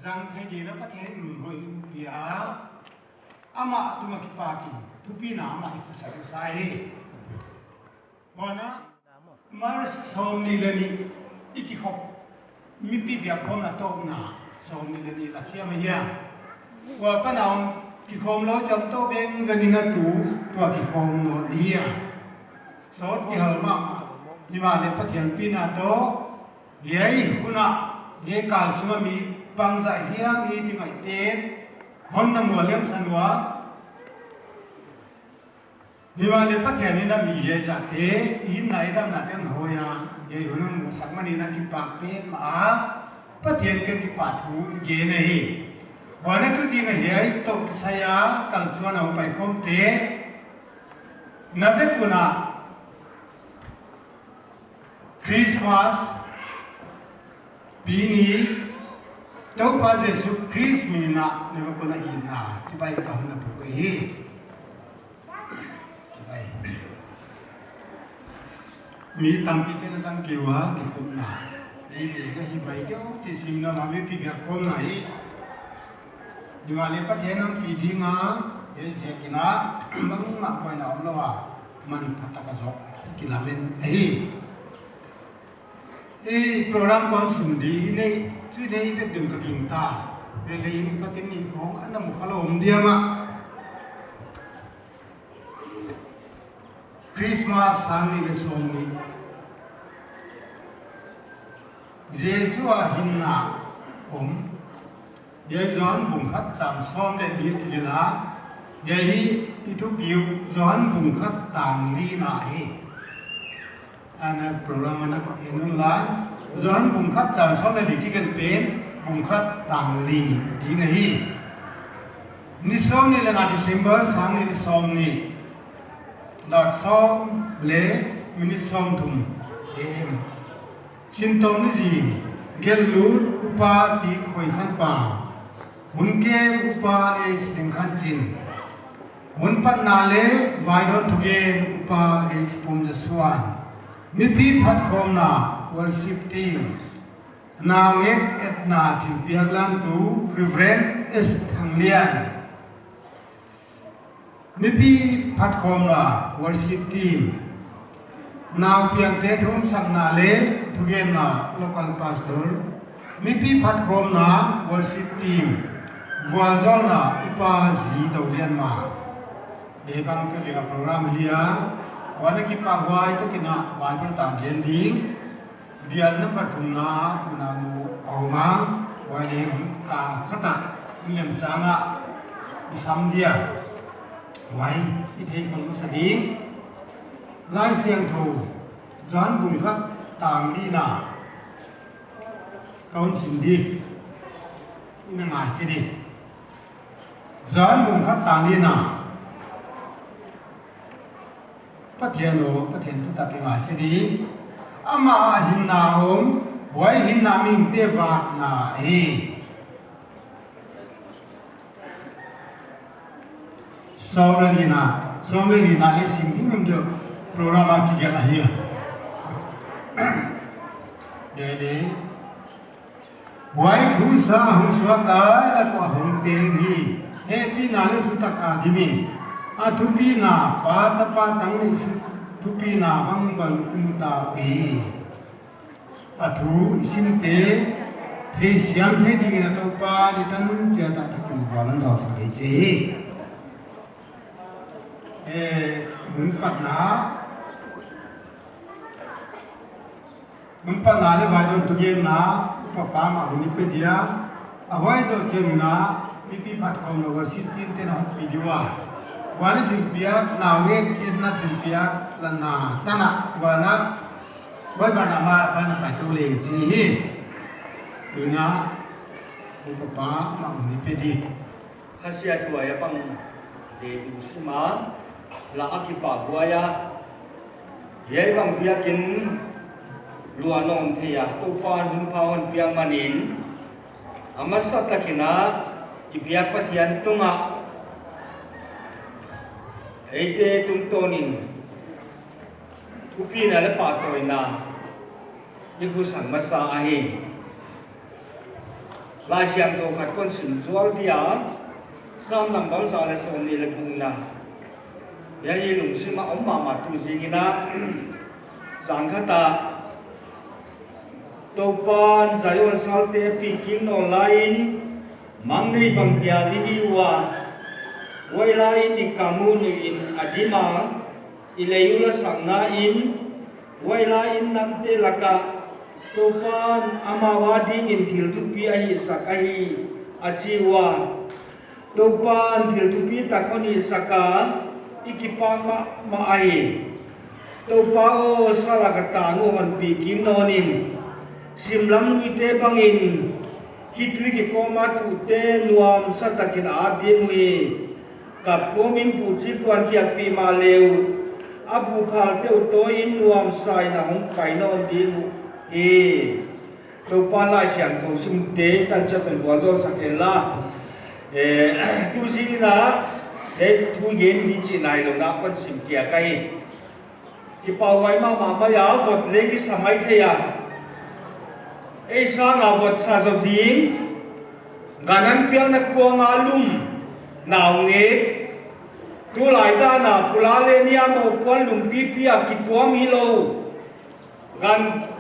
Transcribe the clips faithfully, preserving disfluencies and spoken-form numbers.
Zang thei ding a Pathian in hun hoih pia. Amah tungah kipakin thupina amah i khosak sa hi. Huan a March sawmnih leh nih i kikhop mipi biakkhawmna tawpna sawmnih leh nih la khiam ahi a. Huai apan a om kikhawm lou cham toh vengveng in a tu tua kikhawm nawn ahi a. Sawt kihal mah, himahleh Pathian pina toh, hiai hun a, hiai kal sung a mi pangzah hiam i ti ngaihte, hon na mual liam san ua. Himahleh Pathian in a mi hiai zahte, i hinna i damna teng hoih a, hiai hun a musak manin a kipak petmah a, Pathian kiang kipahthu i gen ahi. Huan a tu zing a hiai toh kisai a, kalsuan a hong paikhawmte, na vek un a, Christmas, pi ni, Toupa Jesu Khrist min a, na vek un a i na, chibai ka hun a puk ahi. Chibai. Mi tampi ten a zang kei ua, kikhopna. Ei ve ka hi bai kei u, ti sim na ma mi pi biakkhawmna hi. Himahleh Pathian hon pi ding a, hiai ziakin a, bangmah buaina omlou a, manpha taka zong kilamen ahi. I program kon sim di, nei, chu nei vek ding ka gingta. Leh leh in ka tin ni khong, ana mu kha lou om diam a. Christmas sang nih leh sawmnih. Jesu a hinna om. Hiai Johan bung khat chang sawm leh li a kigelh a. Hiai hi i thupiu Johan bung khat tang li na hi. Ana program ana ko en un la. Johan bung khat chang sawm leh li kigelh pen bung khat tang li ding ahi. Ni sawmnih leh nga December sang nih leh sawmnih. Dak sawm leh minute sawmthum A M. Sintawm ni zing, gelhlut upa T. Khoikhanpau. Hun kem upa H. Dengkhanchin. Hun patna leh vaidawn thugen upa H. Pumzasuan. Mipi phatkhawmna worship team. Naungek etna thilpiak lantu Reverend S. Thanglian. Mipi phatkhawmna worship team. Nau piangte thumsakna leh thugenna local pastor. Mipi phatkhawmna worship team. Vualzawlna upa Zi Dolianma. Hiai bang tu zing a program hi a. Huan a kipahhuai takin a Bible tang gen ding. Bial number thumna, na mu a om a, huai leh hun kal khat a, hun lemchang a, i sam dia. Huai, i theih khol masa ding. Laisiangthou, Johan bung khat tang lina. Ka hon sim di. I na ngaikhe di. Johan bung khat tang lina. Pathian aw, Pathian thutak i ngaikhe di. Amah a hinna om, huai hinna mihingte vakna hi. Sawm leh lina, sawm leh lina leh sim ding em diam, program a kigelh ahi a. Hiai leh. Huai thu sa hong suak lai lak ua hong teng hi. Hehpihna leh thutak a dimin. A thupina, Pa, Tapa, Tangni thupina bangbang um ta hi. A thu i simte theisiam thei dingin a Toupa ni tan chiat a takin vual hon zousak hi chi. Eh, hun patna. Hun patna leh vaidawn thugenna, upa pa mah hun i pe dia. A huai zoh chiangin a, mipi phatkhawmna worship team te'n a hon pi di ua. Huan a thilpiak, naungek etna thilpiak, lanna, tan a, huan a, huai banah mah, huan a pai tou leng chi hi. Tuna, upa pa mah hun i pe di. Khasia thuai a pang te tu sima la a kipahhuai a. Hiai bang biakin lua nawn thei a, Toupa'n hun pha hon piak manin. A masa takin a i biak Pathian tungah eite tungtawnin thupina leh pahtawina i khosang masa ahi. Laisiangthou khat kon sim zual dia, Sam number za leh sawmnih leh gukna. Hiai lungsim a om mahmah tu zingin a, zang khat a, Toupan Zion salte pi kim nawn lai in, mang nei bang hial i hi ua, huai lai in i kam uh nuih in a dim a, i lei uh la sakna in, huai lai in namte lak ah Toupan amau a dingin thil thupi a hihsak ahi, a chi ua. Toupan thil thupi tak hon hihsak a, i kipak mahmah ahi. Toupa aw, sa lak a tang uh hon pi kim nawn in, sim lam luite bangin, khitui kikawm a tuhte nuamsa takin a at ding uhi. Kap kawm in buhchik kuan khiakpih mahle uh, a buh phalte uh tawi in nuamsa in a hong pai nawn ding uhi. Toupan Laisiangthou simte tan chat tan vualzawl sak hen la. Eh, tu zingin a, eh, thu gen di chih nai lou na kon sim kia ka hi. Kipahhuai mahmah mai a, vot leng i sa maithei a. Ei sang a vot sa zou ding, gan an piakna kuang a lum naungek. Tulai dan a pula leh niam a puan lum pipi a kituam hilou. Gan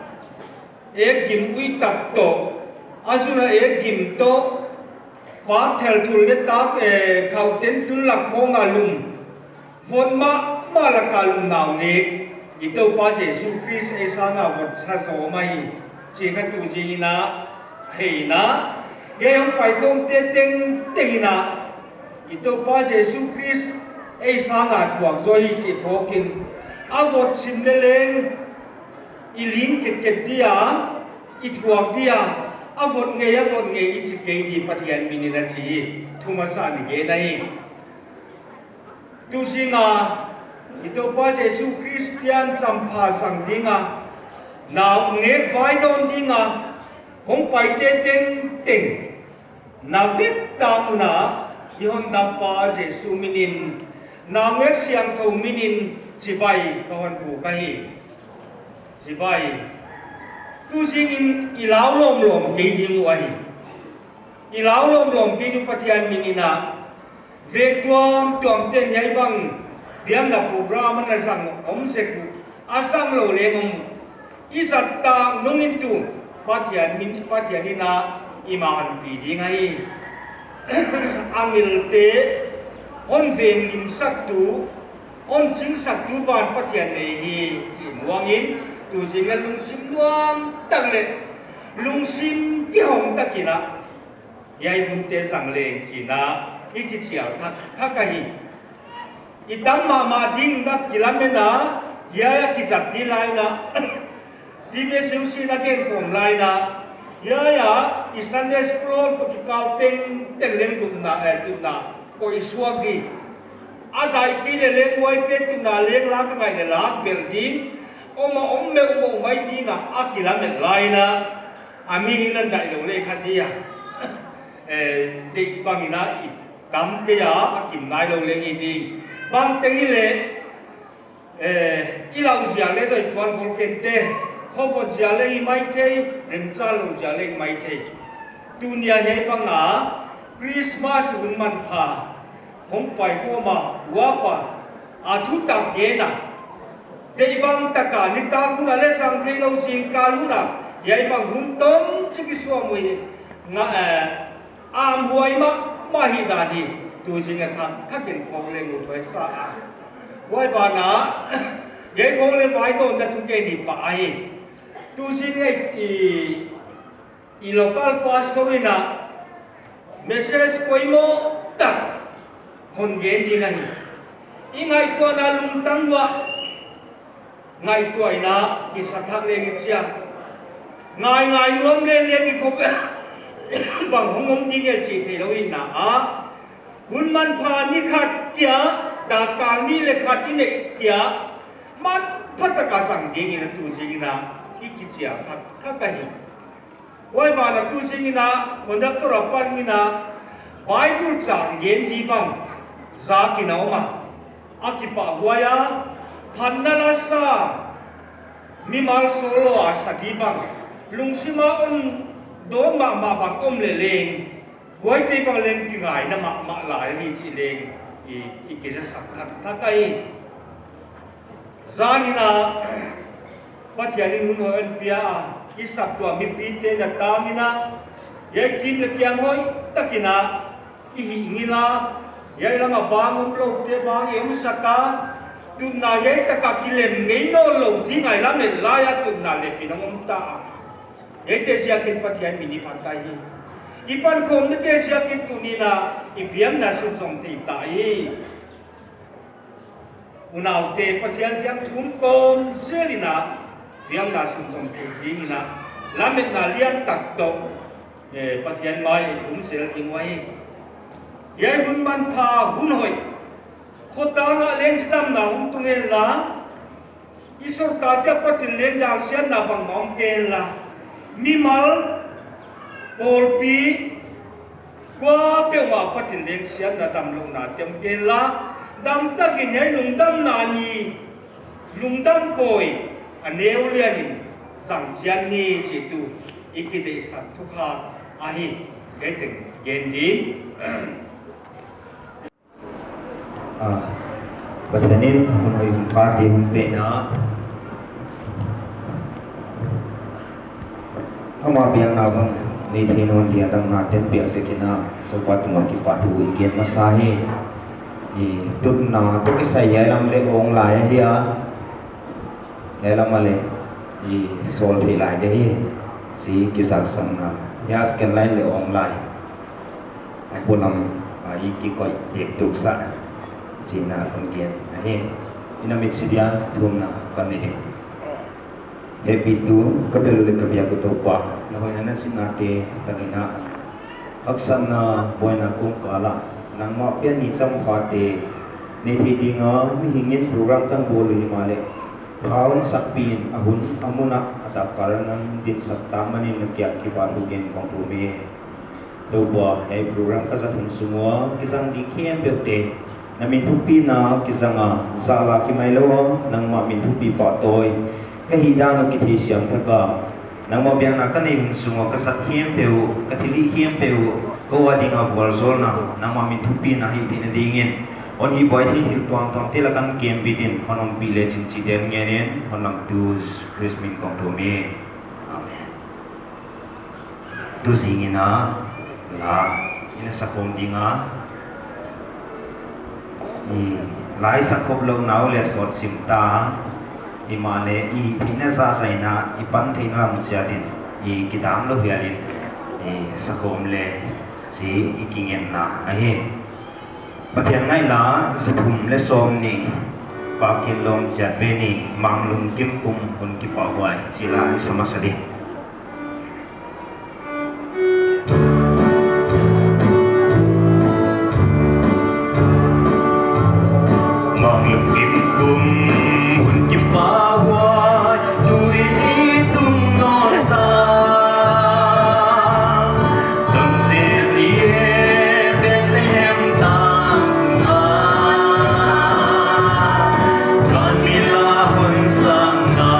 ek gim ui tak toh, a zun a ek gim toh, pak thel thul leh tak, eh, khauh ten tun lak khawng a lum, vot mahmah lak a lum naungek, i Toupa Jesu Khrist ei sang a vot sa zaw mai, chih kha tu zingin a, theihna, hiai hong pai khawmte tengteng in a, i Toupa Jesu Khrist ei sang a thuak zaw hi chih phawk in, a vot sim leleng, i ling ketket dia, i thuak dia, a vot ngei, a vot ngei i chi kei di Pathian min in a chi hi, thu masa in i gen ahi. Tu zing a, i Toupa Jesu Khrist pian champha zang ding a, naungek vai dawn ding a, hong paite tengteng, na vek ta un a, i Hondampa Jesu min in, naungek siangthou min in, chibai ka hon buk ahi. Chibai. Tu zingin i lau lawmlawm kei ding uh ahi. I lau lawmlawm kei ding uh Pathian min in a. Veng tuamtuam ten hiai bang biakna program ana zang om zek uh. A zang lou leng om. I zat tak nung in tu Pathian min, Pathian in a i ma hon pi ding ahi. Angelte hon veng limsaktu, hon chingsaktu van Pathian nei hi chih muang in, tu zing a lungsim nuam tak leh lungsim kihong tak in a, hiai hunte zang leng chih in a, i kichial thak, thak ahi. I tam mahmah ding in a kilamen a, hiai a kizat di lai in a. T V C U C in a gen khawm lai in a. Hiai a, i Sunday school hall toh kikal tengteng leng lupna, eh, tutna koih suak di. A dai kei leh leng huai pen tutna leng lak a ngai leh lak bel ding. Om a om meuhmeuh mai ding a, a kilamen lai in a. A mihing in a dai lou leh kha dia. Eh, deih bang in a i tam kei a, a kim nai lou leng i ding. Bangteng i leh, eh, i lau ziak leh zai tuan khol kei te, khovot ziak leh i maithei, remchal lou ziak leh i maithei. Tuni a hiai bang a, Christmas hun manpha, hong pai khawm a, huap a, a thutak gen a. Deih bang tak a, nitak hun a leh zang theilou zingkal hun a, hiai bang hun tom chik i suam uh hi. Nga, eh, a huai mahmah hi dan hi, tu zing a thak, thak in khawng leng uthuai sa a. Huai ban a, hiai khawng leh vai dawnna thu kei ni pa ahi. Tu zing a i, i local pastor in a message poimoh tak hon gen ding ahi. I ngaihtuahna lungtang uah ngaihtuah in a kisa thak leng i chi a. Ngaingai nuam leleng i khop bang hong om ding e chih theilou in a. Hun manpha ni khat kia, dakkal nih leh khat i neih kia, manpha tak a zang ding in a tu zing in a, i kichial thak, thak ahi. Huai ban a tu zing in a, conductor apan in a, Bible chang gen di bang, zak in a om a. A kipahhuai a, phatna la sa, mimal solo a sa di bang, lungsim a hon Dawn mahmah bang om leh leng, huaite bang leng kingaina mahmah lai hi chih leng i, i kizasak thakthak ahi. Zan in a Pathian in hun hoih hon pia a, i saptuam mipite na tang in a, hiai kim leh kiang hoihtak in a i hihngilh a, hiai lam a bang omloute bang i omsak a, tutna hiai tak a kilem ngei nawnlou ding a i lamet lai a tutna leh pina om ta a. Hiaite ziakin Pathian min i phat ahi. I pankhawmnate ziakin tuni in a i biakna sunzom thei ta hi. Unaute, Pathian kiang thum kawm zel in a biakna sunzom thei ding in a lametna liantak toh, eh, Pathian mai i thum zel ding uhi. Hiai hun manpha hun hoih, khotang ah leng chidamna hong tung hen la, i sorkar te apat in leng dangsiatna bangmah om kei hen la, mimal, pawlpi, kuapeuhmah apat in leng siatna damlouhna te om kei hen la, damtak in hiai lungdamna ni, lungdam pawi a neu lian in zang chian ni chih tuh i kideihsak thukhak ahi. Hiai teng gen ding. Ah, Pathian in hun hoih hun pha te hon pia a, ama biakna bang nei thei nawn dia damna ten piak ziakin a, Toupa tungah kipahthu i gen masa hi. I tutna toh kisai hiai lam leh hong lai ahi a. Hiai lam ah leh i sawl thei lai di hi, chih kizaksakna. Hiai second line leh hong lai. Hiai polam, ah, i kikoih tek tuk sa. Chihna kon gen ahi. I na mitsi dia thumna kon nei di. Hehpihtu, ka bel uh leh ka biak uh Toupa, na hoihna na chinate tang in a, haksatna buaina kawmkal ah nangmah pian ni champhate nei thei ding a mihing in program kan bawl uh himahleh, pha hon sakpih in, a hun a mun ah a dak kal ah nang dinsak ta manin na kiang kipahthu gen kong thum hi. Toupa, hiai program ka zat hun sung ua kizang ding khempeuhte na min thupina kizang a, zal a kimai lou a nangmah min thupi pahtawi ka hihdan uh kitheisiam thak a, nangmah biakna ka neih hun sung ua ka zat khempeuh, ka thilhih khempeuh, kou a ding a vualzawlna nangmah min thupina hih theihna dingin, hon hihbuai thei thil tuamtuamte lak ah kem bit in hon ompih lechin chih dan ngen in hon lamtu Jesu Khrist min kong thum hi. Amen. Tu zing in a, la i na sakhawm ding a, i la i sakhop louhna uh leh sawt sim ta, himahleh i theihna zahzah in a, i pan theihna lam chiat in, i kidam lou hial in, i sakhawm le chih i kingenna ahi. Pathian ngaihla za thum leh sawmnih, Pakin lawm chiat ve ni, Mang lungkim kum hun kipahhuai, chih la i sa masa di. Mang lungkim kum hun kipahhuai, tuni tung nawn ta. Lamzin i Bethlehem tang a, kan mi la hun sang a.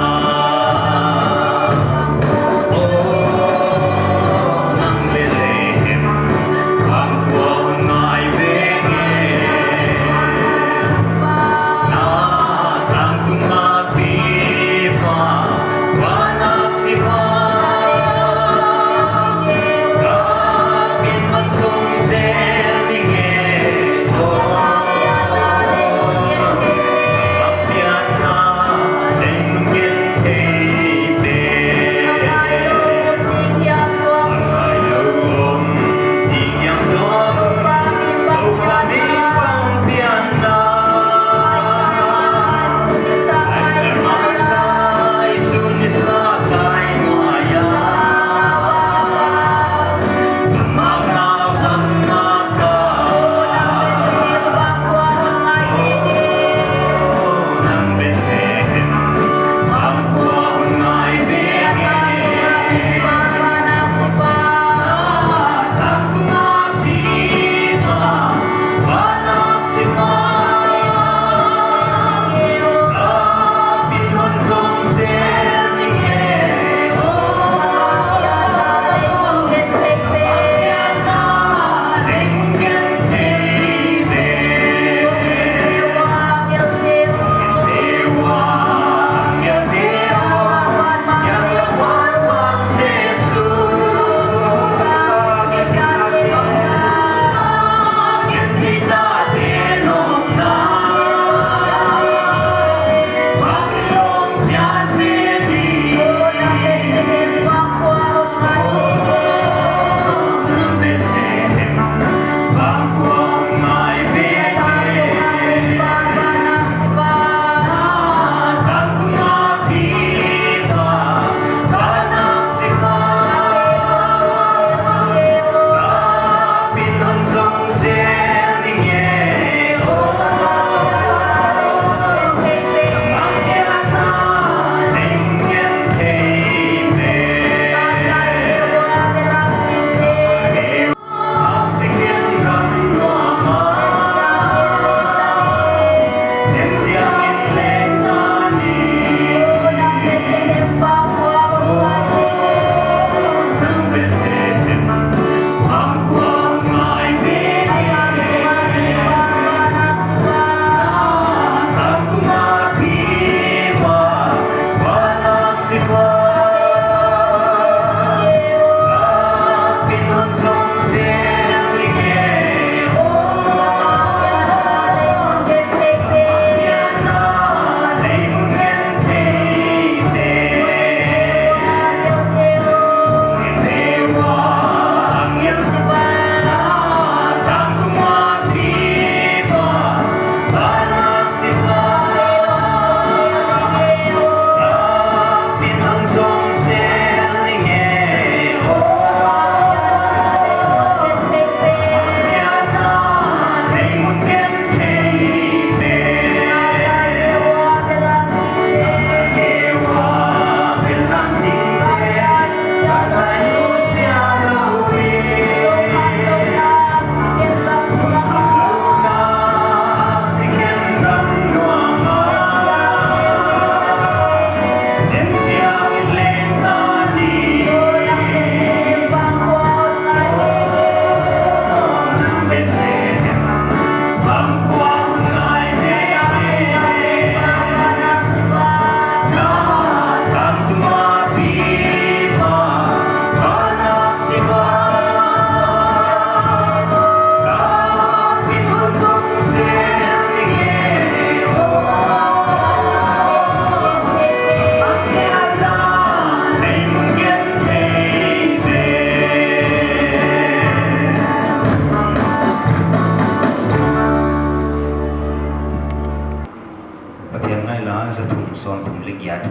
Za thum sawmthum leh giat.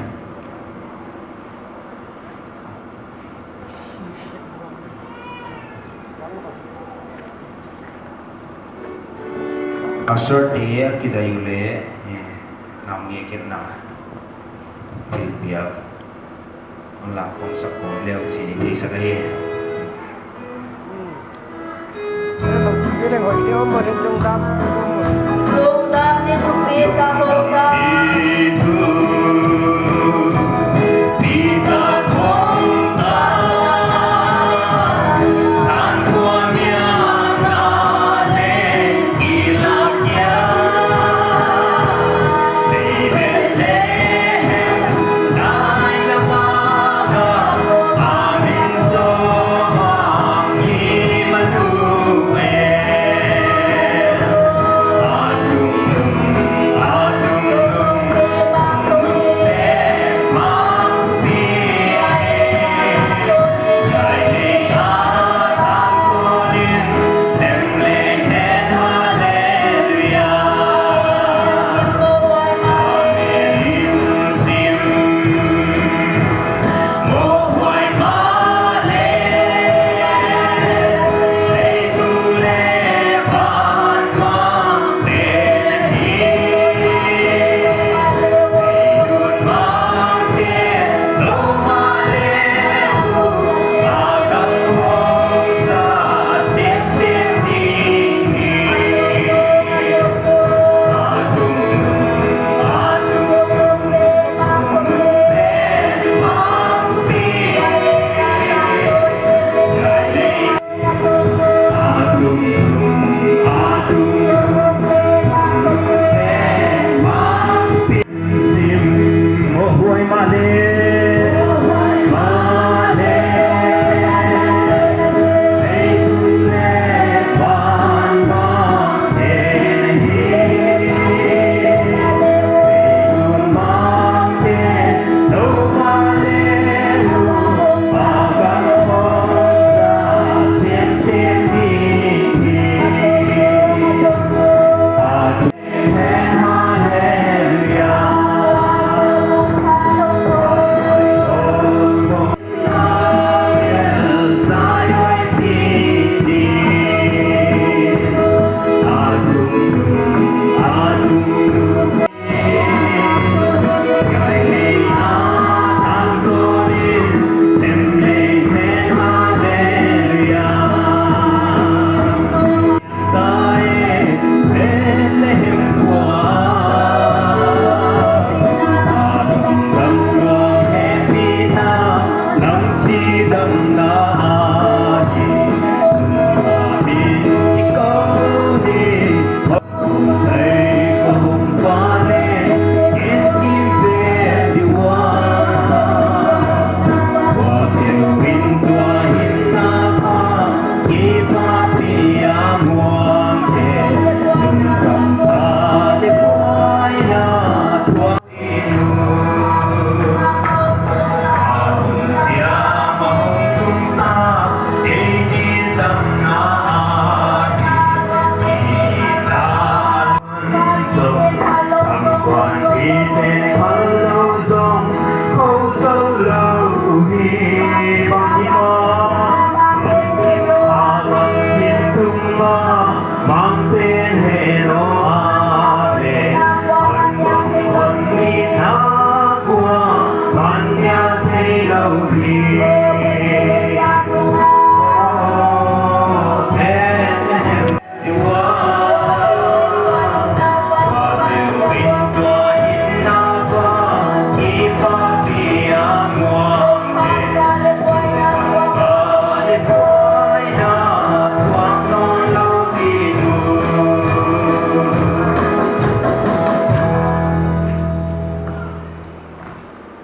Usher te a kidai uleh, eh, nam ngehkhiatna thilpiak hon la khawm sak kawm leu chih i theihsak ahi. Lungdam ni thupi ta, lungdam.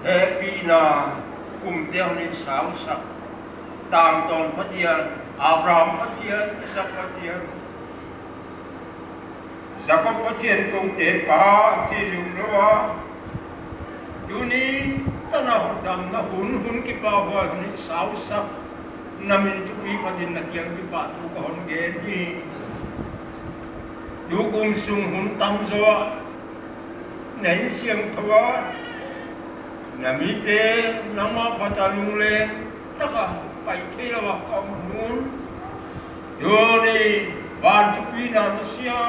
Hehpihna kumte hon sausak, tangtawn Pathian, Abraham Pathian, Isak Pathian, Jakob Pathian, koute Pa chi lou a, tuni tan a damna hun, hun kipahhuai hun sausak, na min thupi Pathian na kiang kipahthu ka hon gen hi. Tukum sung hun tamzaw a Na Insiangthou a, na mite nangmah apat a lungleng taka pai theilou a ka om hun, tuni van thupina na sia.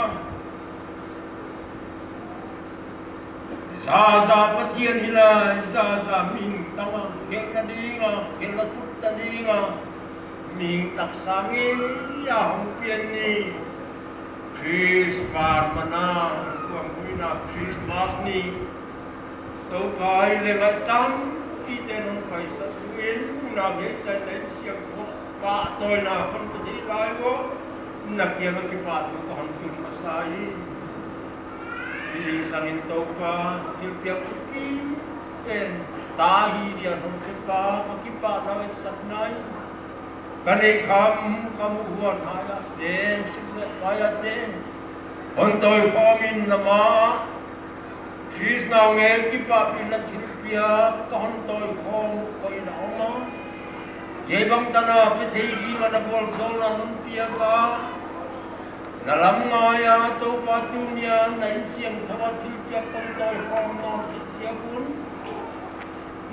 Zaza Pathian hi lai, zaza mihing tang a, khelhna ding a, khelhna tutna ding a, mihing taksa ngei a hong pian ni. Khrist van man a, kuang huina Christmas ni. Toupa, hiai leng a tampi te'n hon paisak ding in, na ngei sa na Insiangthou pahtawina kon pe di lai ua, na kiang a kipahthu ka hon tun masa hi. Hichi sangin Toupa, thilpiak thupi pen ta hi dia hon pe ka, ka kipahna etsakna in. Ka neih kham, ka muh huan hai ah te, sik leh pai ah te, hon tawi khawm in na ma ah. Khrist nau ngei kipahpihna thilpiak ka hon tawi khawm koihna om a. Hiai bang tan a pe thei ding a na vualzawlna non piak a. Na lam ngai a Toupa, tuni a na Insiangthou a thilpiak kon tawi khawm nawn khit ziak un,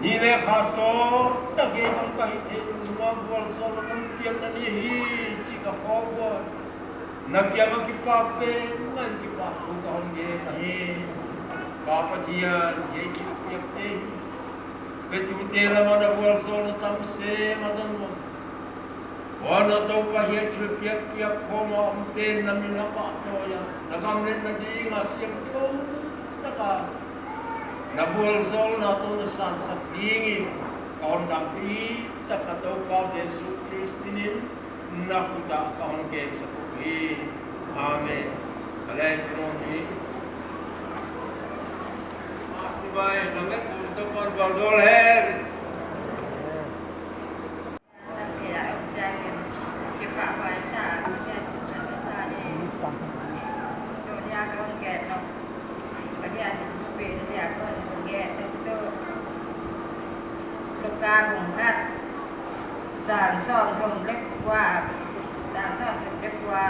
ni leh kha sawt tak hiai bang ka hih theih nung a vualzawlna non piakna ni hi chih ka khawk ua. Na kiang a kipak pen ngai kipahthu ka hon gen ahi. Pa Pathian, hiai thilpiak te hi petute lam a na vualzawlna tam sem a dong ua. Huan a Toupa, hiai thilpiak piak khawm a omte'n na min a pahtawi a, na gam letna ding a siangthou taka na vualzawlna toh na sansak ding in ka hon dampi taka Toupa Jesu Khrist min in na khut ah ka hon kemsak uh hi. Amen. Ka leng tung hi. Masibai, nang leh kum Toupa'n vualzawl hen. Luka bung khat, chang sawmthum leh kua, chang sawmthum leh kua,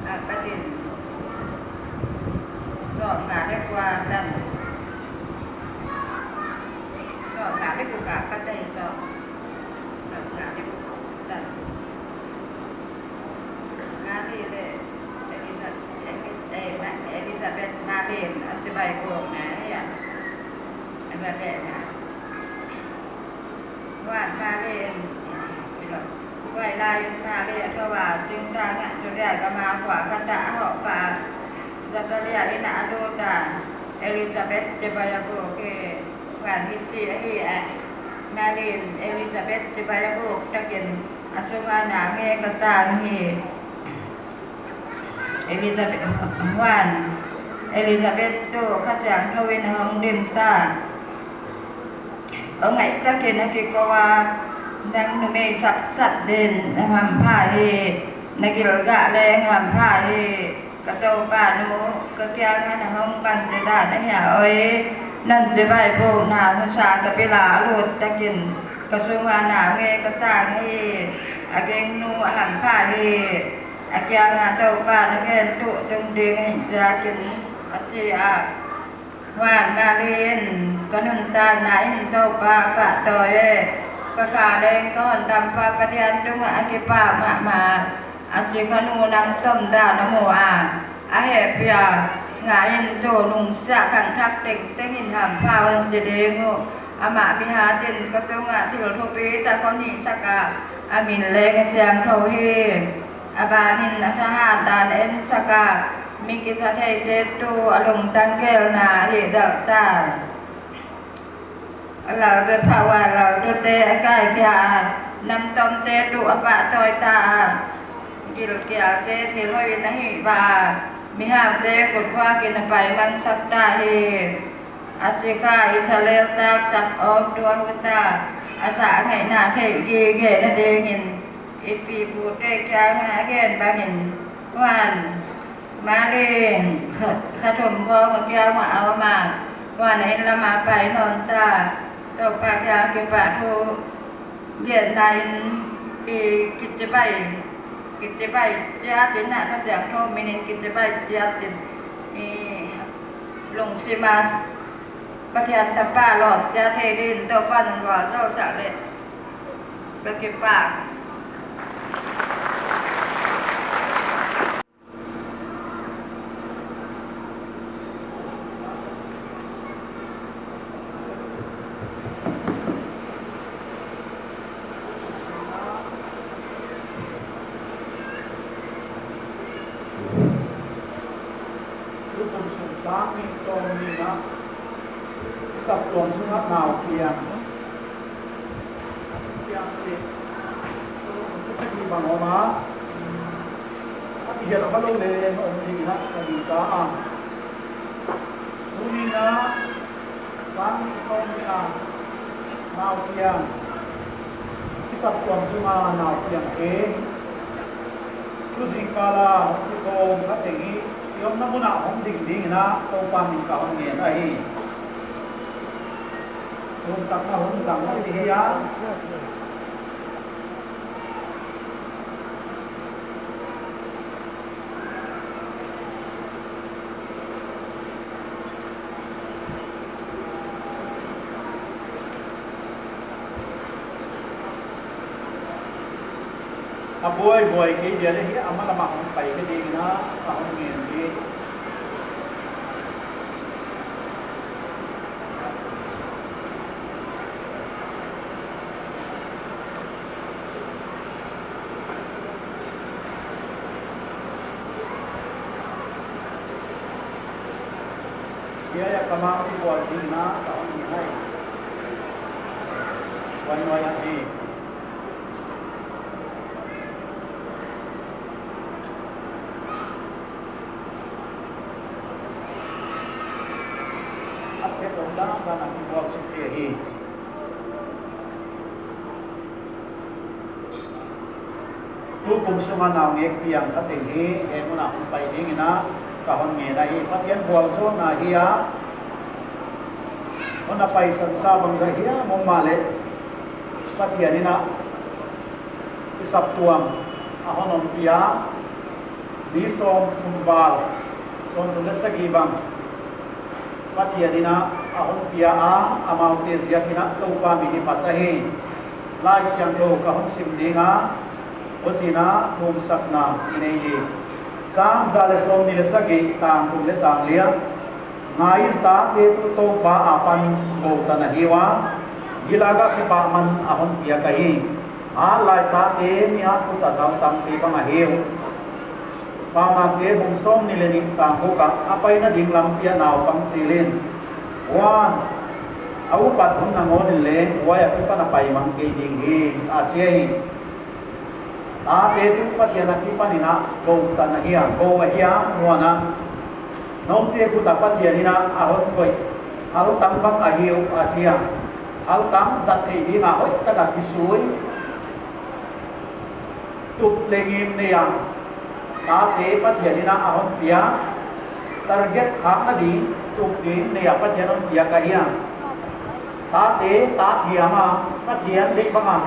a, ka din, sawmnga leh kua tan, sawmnga leh kua ka tei sawm. Mari leh Elizabeth, eh, Elizabeth, Mari in a chibai bawlna hia. Ana dena. Huan Mari in, huai lai in Mari a thou a, singtang ah Judia gam a kua khat ah a hoh pa Zakaria inn ah a lut a, Elizabeth chibai a bawk hi. Huan hichi ahi a, Mari in Elizabeth chibai a buk takin, a sunga nau ngei ka tang hi. Elizabeth, huan Elizabeth tuh Kha Siangthou in a hong dim ta. Aw ngaihtakin a kikou a, nang numei sapsap den, na hampha hi, na gilgah leng hampha hi. Ka Toupa nu, ka kiang ah na hong bangchi dan ahia oi. Nang chibai bukna husa ka bil a lut takin, ka sunga nau ngei ka tang hi. A gingnu a hampha hi. A kiang ah Toupa'n a gen tuh tung ding ahih ziakin, a chi a. Huan Mari in, ka nuntakna in Toupa pahtawi e, ka kha leng ka hondampa Pathian tungah a kipak mahmah, a chi kha nu nang tomdan a mu a, a hehpih a, ngai in, tu nung siah khangthak tengteng in hampha hon chi ding uh, amah mi hat in ka tungah thil thupi tak hon hihsak a, a min leng a siangthou hi. A ban in a thahat dan ensak a, mi kisatheite tuh a lungtang gelna a hihdalh ta. A lalbe pha ua, laltute a kaikhia a, namtomte tuh a pahtawi ta a, gilkialte thil hoih in a hihvah a, mihamte khut huak in a paimangsak ta hi. A sikha Israel taksap awmtu a hut a, a zah ngaihna theih gigena dingin, i pipute kiangah a gen bangin. Huan Mari in kha, kha thum khawng a kiang uah a om a, huan a inn lam a pai nawn ta. Toupa kiang kipahthu genna in, i kichibai, kichibai chiat in a, Kha Siangthou min in kichibai chiat in, i Lungsim a Pathian tapa lawmta thei din Toupa'n hon vualzawl sak leh ka kipak. Tukum sung sang nih sawmnih ah i saptuam sungah nau piang, piang leh sawmnih bang om a, a kihial kha lou leng om ding in ka gingta a. Tuni in sang nih sawmnih a nau piang, i saptuam sunga nau piangte tu zingkal a hong kikawm kha teng hi i omna mun ah hong ding ding in Toupa min ka hon ngen ahi. Thumsakna hun zang hi a. A buaihuai kei dia leh hi a ma lam ah hong pai kei ding in ka hon ngen hi. Hiai a ka mang i bual ding in ka hon ngen hi. Buaihuai ahi. A step om dan dan a i bual suk thei hi. Tukum sunga naungek piang kha teng hi, hiai mun ah hong pai ding in ka hon ngen ahi. Pathian vualzawlna hi a, hon a paisan sa bangzah hiam om mahleh, Pathian in i saptuam a hon ompih a, mi sawmthum val, sawmthum leh sagih bang Pathian in a hon pia a, amaute ziak in Toupa min i phat ahi. Laisiangthou ka hon sim ding a, huchiin thumsakna i nei ding. Sam za leh sawmnih leh sagih, tang thum leh tang li ah, ngai in, tate tuh Toupa akipan gou tan ahi ua, Gilgal ah kipahman a hon piak ahi. Hatlai tate mihat khut a thaltangte bang ahi uh. Paunakte bung sawmnih leh nih, tang guk ah, a paina ding lampi ah naupang chil in, huan a upat hun nangawn in leng huai akipan a paimang kei ding hi, a chi hi. Tate tuh Pathian akipan in gou tan ahi a, gou ahi a, huan a, noute khut ah Pathian in a hon koih thaltang bang ahi uh, a chi a. Thaltang zat theih ding a hoihtak a kisui, tup leh ngim nei a, tate Pathian in a hon pia. Target khakna ding, tup ngim nei a Pathian hon piak ahi a. Tate, ta thiam a, Pathian deih bang a,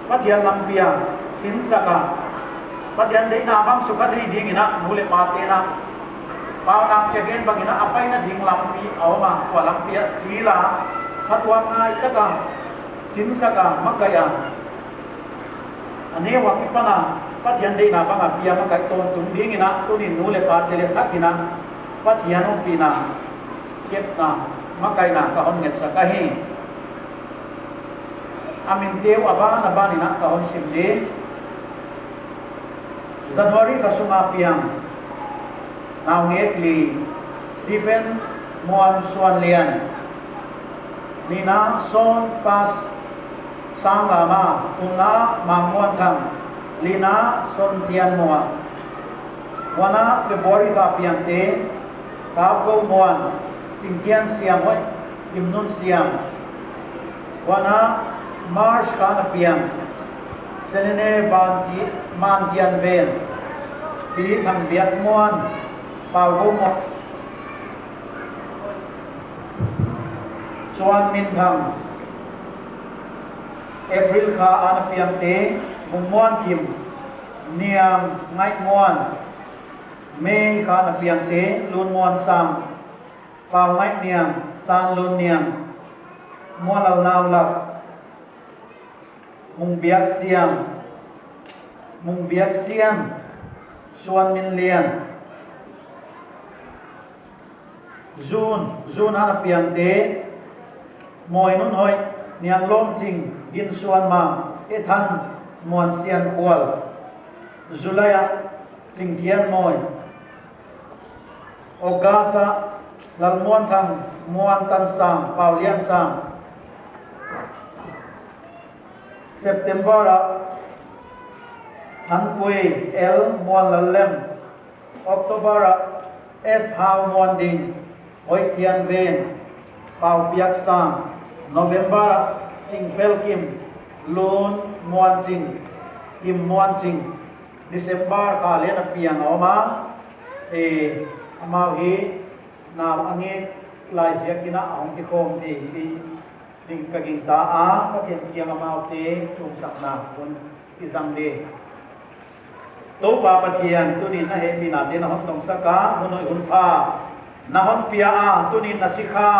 Pathian lampi a sinsak a, Pathian deihna bang sukha thei ding in nu leh pate'n, Paunak kia gen bang in a paina ding lampi a om a, tua lampi ah chil a, phattuamngai tak a sinsak a, makaih a, a neu akipan a Pathian deihna bang a pia makaih tawntung ding in, tuni'n nu leh pate leh thak in Pathian ompihna kepna, makaihna ka hon ngetsak ahi. A minte uh a ban a ban in ka hon sim ding. January kha sunga piang, naungek li, Stephen Muan Suan Lian. Nihna, Son Pas Sang Lama. Thumna, Mang Muan Thang. Lina, Son Thian Muan. Huan a, February kha piangte, Kap Go Muan, Ching Thian Siam, Hoih Kim Nun Siam. Huan a, March kha na piang, Selene Van Thi-, Man Thian Ven, Pi Thang Biak Muan, Pau Go Muan, Chuan Min Thang. April kha a na piangte, Vung Muan Kim, Niang Ngaih Muan. May kha na piangte, Lun Muan Sang. Paungaih Niang, Sanlun Niang, Muanlal Naulak, Mungbiak Siam, Mungbiak Siam, Suan Min Lian, June, June a na piangte, Mawi Nun Hoih, Niang Lawm Ching, Gin Suan Mang, Ethan, Muan Sian Khual, July a, Ching Thian Mawi, August a, Lal Muan Thang, Muan Tan Sang, Pau Lian Sang, September a, Than Pui, L Muan Lal Lem, October a, S Hau Muan Ding, Hoih Thian Ven, Pau Piak Sang, November a, Ching Fel Kim, Lun Muan Ching, Kim Muan Ching, December kha leng a piang a om a, e, amau hi, nau a ngek lai ziakin a hong kikhawm thei hi, ding ka gingta a, Pathian kiang amaute, tungsakna hun i zang di. Toupa Pathian, tuni'n na hehpihna te na hon tongsak a, hun hoih hun pha na hon pia a, tuni'n na sikha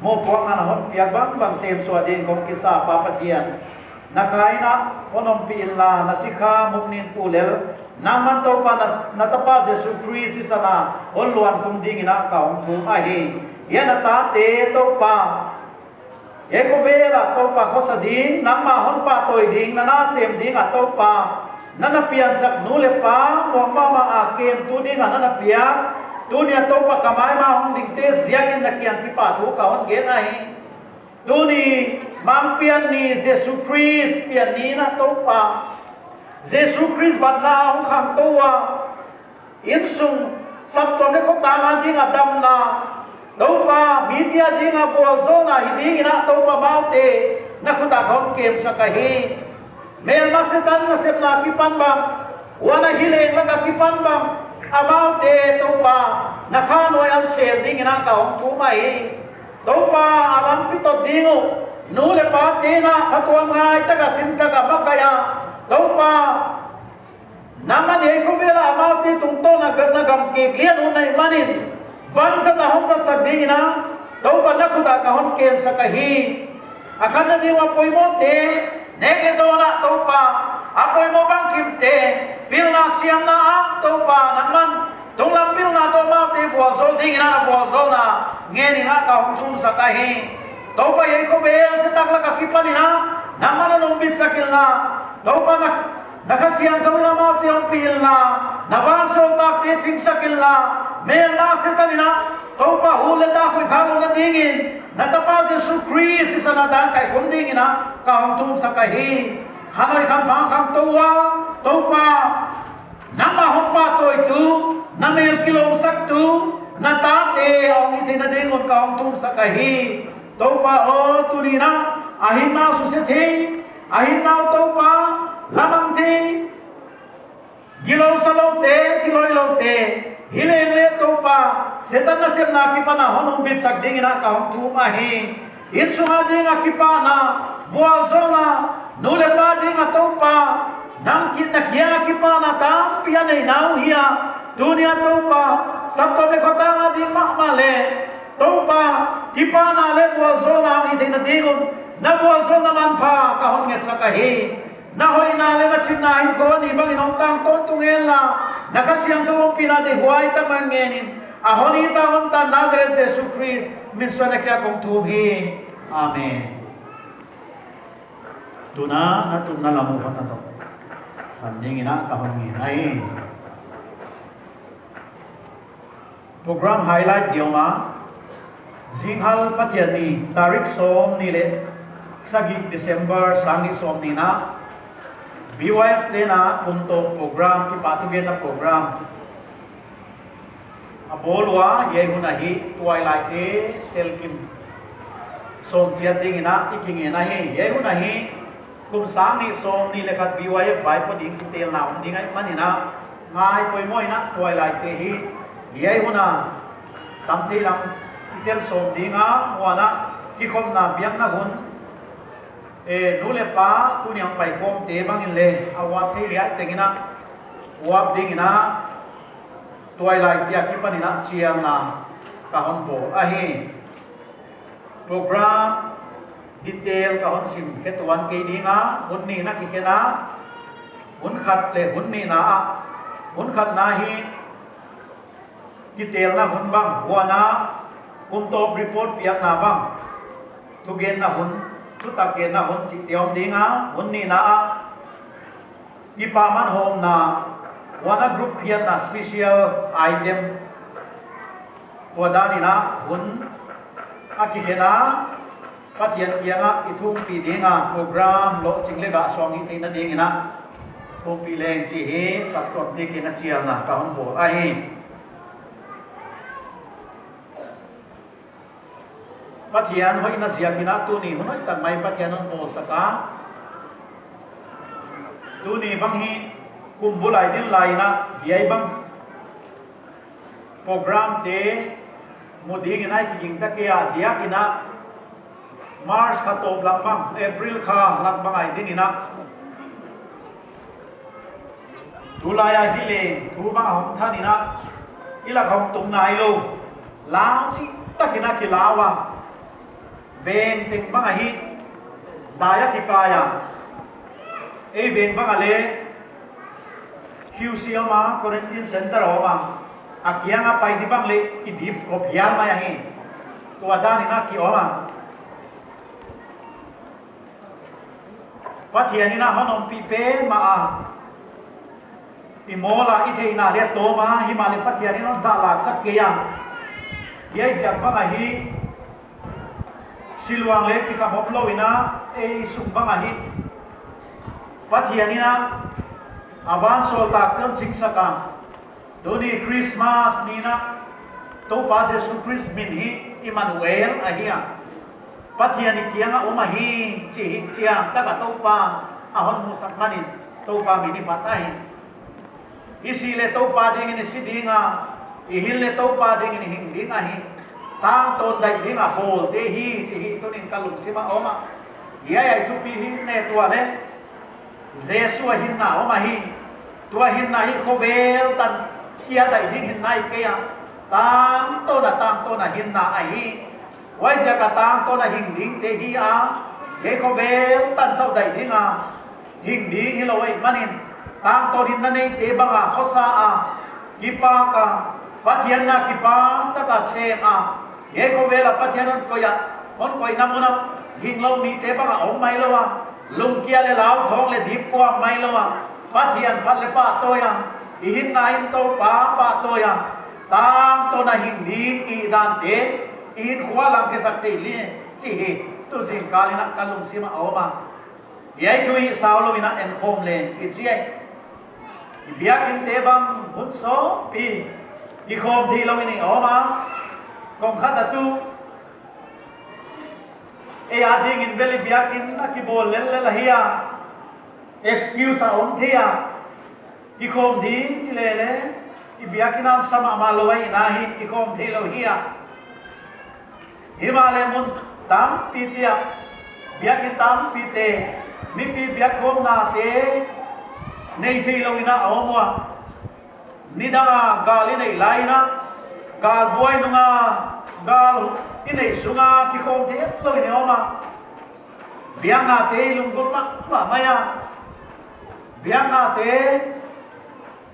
mohpuakna na hon piak bangbang semsuah ding kong kisa, Pa Pathian. Na kha in a hon ompih inla, na sikha muknin pulel, nangman Toupa na, na tapa Jesu Khrist sisan a hon luang khum dingin a ka hong thum ahi. Hiai na tate Toupa, hiai khovel a Toupa khosa ding, nangmah hon pahtawi ding, na na sem ding a Toupa, na na piansak nu leh pa muang mahmah a kemtu ding a na na piak. Tuni a Toupa ka maimah hong dingte ziakin na kiang kipahthu ka hon gen ahi. Tuni, Mangpian ni, Jesu Khrist pian ni in a Toupa, Jesu Khrist batna hong khangtou a, innsung, saptuam leh khotang a ding a damna, Toupa, mite a ding a vualzawlna hi dingin a Toupa amaute na khut a ka hon kemsak ahi. Melma Setan nasepna akipan bang, huan a hileng lak akipan bang, amaute Toupa, na kha nuai a sel dingin a ka hong thum ahi. Toupa, a lampi tot ding uh, nu leh pate'n a phatuamngai tak a sinsak a makai a, Toupa, nangman hiai khovel a amaute tungtawn a na gam kiklian hun ahihmanin, vanzat a hon zatsak dingin a, Toupa na khut a ka hon kemsak ahi. A khatna ding uh a poimawhte, nek leh dawn a Toupa, a poimoh bangkimte, pilna siamna a Toupa nangman, tunglam pilna toh amaute vualzawl dingin a na vualzawlna ngenin a ka hong thumsak ahi. Toupa hiai khovel setak lak akipanin a, nangman hon umbitsak inla, Toupa na, na Kha Siangthou in amaute ompih inla, na vansawltakte chingsak inla, melma Setan in a, Toupa hu leh ta khuikha louhna dingin, na tapa Jesu Khrist sisan a dan kaikhum dingin a, ka hong thumsak ahi. Khan hoih khan pha khangtou a, Toupa, nangmah hon pahtawitu, na mel kilawmsaktu, na tate a hong hihtheihna ding un ka hong thumsak ahi. Toupa aw, tuni'n a, a hinna suse thei, a hinna Toupa, lamang thei, gilou saloute, thiloiloute, hileng leh Toupa, Setan nasepna akipan a hon umbitsak dingin a ka hong thum ahi. Innsung a ding a kipahna, vualzawlna, nu leh pa ding a Toupa, nang kiang a kipahna tampi a neihna uh hi a, tuni a Toupa, saptuam leh khotang a ding mahmah leh, Toupa, kipahna leh vualzawlna hihtheihna ding un, na vualzawlna manpha ka hon ngetsak ahi. Na hoihna leh na chitna hinkhua ni bangin hong tang tawntung henla, na Kha Siangthou ompihna deihhuai tak mai ngenin, a hon hihta hon tan Nazareth Jesu Khrist min suan a kiang kong thum hi. Amen. Tuna na tunna lam uh hon na zong san dingin a ka hon ngen ahi. Program highlight di om a, zinghal Pathianni, tarik sawmnih leh sagih December, sang nih sawmnih na, B Y F te'n a kum tawp program, kipahthugenna program a bawl ua, hiai hun ahi, tuailaite telkim sawm chiat dingin a i kingen ahi. Hiai hun ahi, kum sang nih sawmnih leh khat B Y F vaipo ding kitelna om ding ahihmanin a, ngai poimoh in a tuailaite hi, hiai hun a tam thei lam i tel sawm ding a, huan a kikhopna biakna hun, e, nu leh pa tuni a paikhawmte bangin leh a uap thei liai tengin a uap dingin a, tuailaite akipanin a chialna ka hon bawl ahi. Program detail ka hon sim khe tuan kei ding a, hun nihna kikhen a, hun khat leh hun nihna ah, hun khatna hi kitelna hun bang, huan a kum tawp report piakna bang, thugenna hun, thutak genna hun chihte om ding a, hun nihna ah kipaman hawmna, huan a group phiatna special item, tua dan in a hun a kikhen a, Pathian kiang ah i thumpih ding a, program lohching leh gah suang i theihna ding in a thumpih leng chih hi saptuamte kiang ah chialna ka hon bawl ahi. Pathian hoihna ziak in a tuni hun hoihtak mai Pathian hon bawlsak a. Tuni bang hi kum bul a i din lai in a, hiai bang programte mu ding in a i kiging ta kei a, diak in a March kha tawp lam bang, April kha lak bang a i din in a, tulai a hi leng thu bang a hong than in a, i lak hong tung nailou, lau chihtak in a kilau a, veng teng bang a hi dai a kikai a, ei veng bang a leh Q C om a, Quarantine Center om a, a kiang a pai di bang leh i dip kop hial mai ahi. Tua dan in a ki om a, Pathian in a hon ompih pen mah a, i mawl a i theihna leh tawm a, himahleh Pathian in hon zahlaksak kei a. Hiai ziak bang a hi, siluang leh kikham omlou in a, ei sung bang a hi Pathian in a, a vansawltakte hon chingsak a. Tuni Christmas ni in a, Toupa Jesu Khrist min hi Immanuel ahi a, Pathian i kiang a om ahi chih hi chiantak a Toupa a hon musak man in, Toupa min i phat ahi. I si leh Toupa ding in i si ding a, i hing leh Toupa ding in i hing ding ahi. Tangtawn daih ding a bawlte hi chih hi tuni'n ka lungsim a om a. Hiai a i thupi hi neh tuah leh, Jesu a hinna om ahi. Tua hinna hi khovel tan kia daih ding hinna hi kei a, tangtawn a, tangtawn a hinna ahi. Huaiziak a tangtawn a hing dingte hi a, hiai khovel tan chauh daih ding a hing ding hilou ahihman in, tangtawn hinna neite bang a khosa a, kipak a, Pathian na kipak tak a sem a, hiai khovel a Pathian hon koih a, hon koihna mun a hinglou mite bang a om mailou a, lungkia leh lauthawng leh dip kuam mailou a, Pathian phat leh pahtawi a, i hinna in Toupa pahtawi a, tangtawn a hing ding i dante i hinkhua lang khesak thei leh chih hi tu zingkal in a ka lungsim a om a. Hiai thu hi saulou in a enkhawm leng i chi a. I biakinte bang hun sawmpi kikhawm theilou in i om a. Kongkhat a tu ei a ding in bel i biakin a kibawl lellel ahi a, excuse a om thei a. Kikhawm ding chi leh leh i biakin a sa mahmah lou ahihna hi kikhawm theilou hi a. Himahleh mun tampite ah, biakin tampite, mipi biakkhawmnate nei theilou in a om ua. Nidang a gal i neih lai in a, gal buai nung a, gal i neih sung a kikhawm theilou in i om a. Biaknate i lunggulh mahmah mai a, biaknate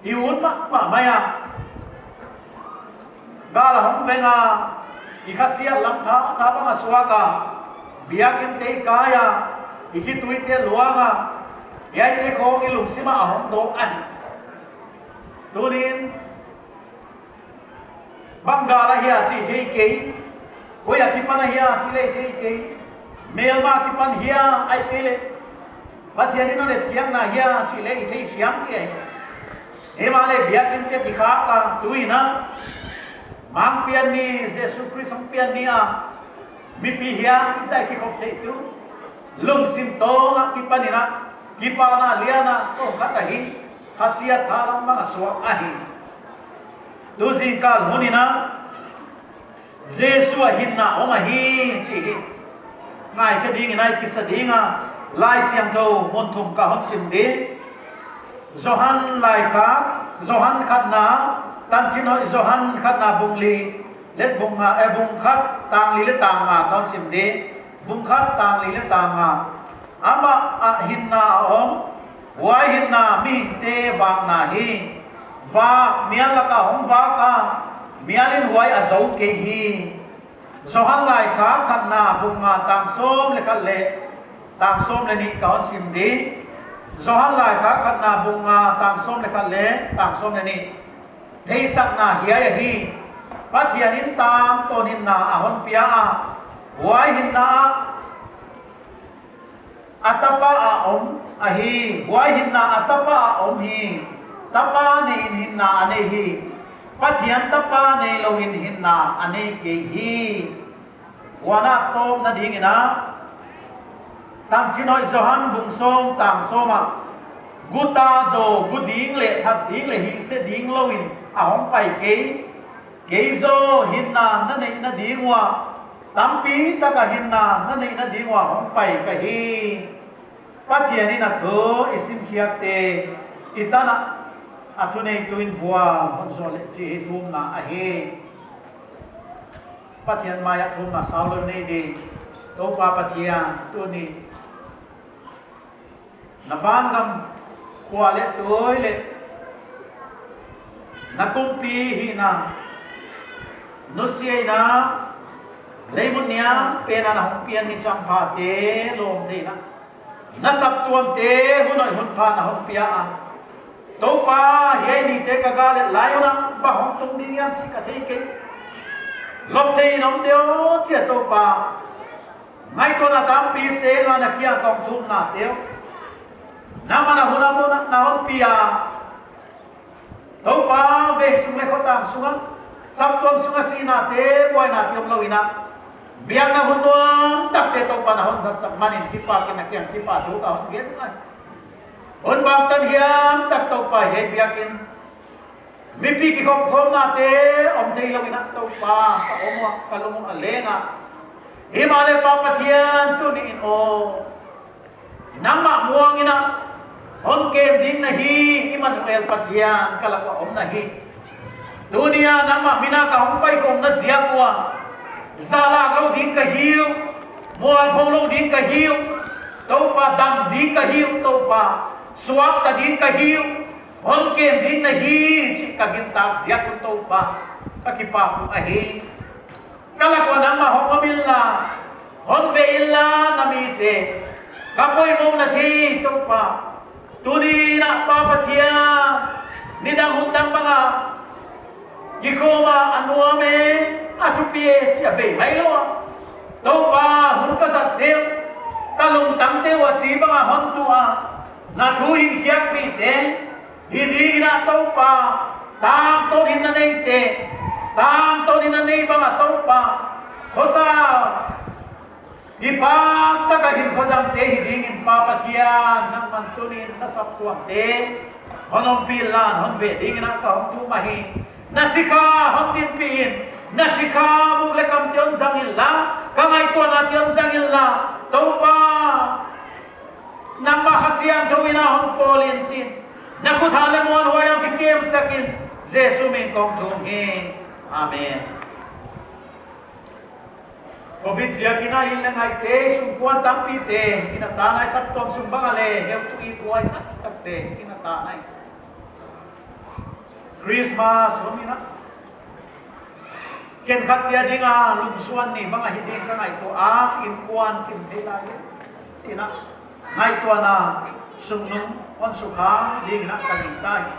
i ut mahmah mai a. Gal a hong veng a, i khasiat lam tha, tha bang a suak a, biakinte i kai a, i khituite luang a, hiaite khawng i lungsim ah a hong dawk ahi. Tuni'n, bang gal ahia chih thei kei, koi a kipan ahia chih leh thei kei, melma kipan hia ahihkeileh Pathian in hon etkhiakna hia chih leh i theisiam kei. Himahleh biakinte kikhak a, tu in a, Mangpian ni, Jesu Khrist hong pian ni a, mipi hiai zah kikhop theih tu, lungsim tawng a kipan in a, kipahna lian a kongkhat ahi, khasiat tha lam bang a suak ahi. Tu zingkal hun in a, Jesu a hinna om ahi chih hi ngaikhe ding in a i kisa ding a, Laisiangthou mun thum ka hon sim ding. Johan laikhak, Johan khatna, Tanchinhoih Johan khatna bung li, Let bung nga, eh, bung khat tang li le tang nga ka hon sim di. Bung khat tang li le tang nga. Amah ah hinna a om, huai hinna mihingte vakna hi. Vak, mial laka hong vak a, mial in huai a zou kei hi. Johan laikhak khatna bung nga tang sawm le khat le tang sawm le nih ka hon sim di. Johan laikhak khatna bung nga tang sawm le khat le tang sawm le nih. Theihsakna hiai ahi. Pathian in tangtawn hinna a hon pia a, huai hinna ah a tapa a om ahi. Huai hinna a tapa a om hi. Tapa nei in hinna a nei hi. Pathian tapa neilou in hinna a nei kei hi. Huan a tawpna dingin a, Tangchin Hoih Johan bung sawm tang sawm ah, guta zaw gu ding le that ding le hihse ding lou in a hong pai kei. Kei zaw hinna na neihna ding ua, tampi taka hinna na neihna ding ua hong pai ka hi. Pathian in a thu i simkhiakte i tan ah, a thuneitu in vual hon zou leh chih hi thumna ahi. Pathian mai ah thumna sau lou nei di. Toupa Pathian, tuni na vangam khua le tui le na kumpi hihna, nusiatna, leimun niam pen a na hong pian ni champhate lawm theihna, na saptuamte hun hoih hun pha na hong pia a. Toupa, hiai nite ka gah le lai hun ah bang hong tung ding hiam chih ka thei kei. Lop thei in om deuh chia Toupa. Ngaihtuahna tampi seng a na kiang kong thumna deuh. Nangmah na hun a mun ah na hon pia. Toupa, veng sung le khotang sunga, saptuam sunga sinate, buainate om lou in a, biakna hun nuamtakte Toupa na hon zatsak manin kipak in na kiang kipahthu ka hon gen ahi. Hun bangtan hiam tak Toupa, hiai biakin mipi kikhop khopnate om thei lou in a Toupa, ka om ua, ka lung ua leng a. Himahleh Pa Pathian, tuni in aw, nangmah muang in a hon kem ding na hi, Immanuel Pathian ka lak ua om na hi. Tuni a nangmah min a ka hong paikhawmna ziak ua, zahlak lou ding ka hi uh, mualpho lou ding ka hi uh, Toupa, dam ding ka hi uh, Toupa, suakta ding ka hi uh, hon kem ding na hi chih ka gintak ziak un Toupa, ka kipak uh ahi. Ka lak ua nangmah hong om inla, hon ve inla na mite, ka poimoh na thei Toupa. Tuni in a Pa Pathian, nidang hun dang bang a kikhawm a, a nuam e, a thupi e chih a bei mai lou a, Toupa, hun ka zat deuh, ka lungtang deuh a chih bang a hon tuh a, na thu hinkhiakpihte hi ding in a Toupa, tangtawn hinna neite, tangtawn hinna nei bang a Toupa, khosa kipak taka hinkhua zangte hi ding in Pa Pathian, nangman tuni in na saptuamte hon ompih inla, hon ve ding in a ka hon thum ahi. Na sikha hon dinpih in, na sikha muk le kamte hon zang inla, ka ngaihtuahnate hon zang inla, Toupa, nangmah Kha Siangthou in a hon pawl in chi'n, na khut hang le muanhuai a kikemsak in, Jesu min kong thum hi. Amen. Covid ziak in a inn le ngaihte, sungkuan tampite inn a tan ahi, saptuam sung bang a le heutu ithuai taktakte inn a tan ahi. Christmas hun in a, khenkhatte a ding a lungsuan ni bang ahi ding ka ngaihtuah a, innkuan kim thei lai e, chi'n a ngaihtuahna sungnung hon sukha ding in a ka gingta hi.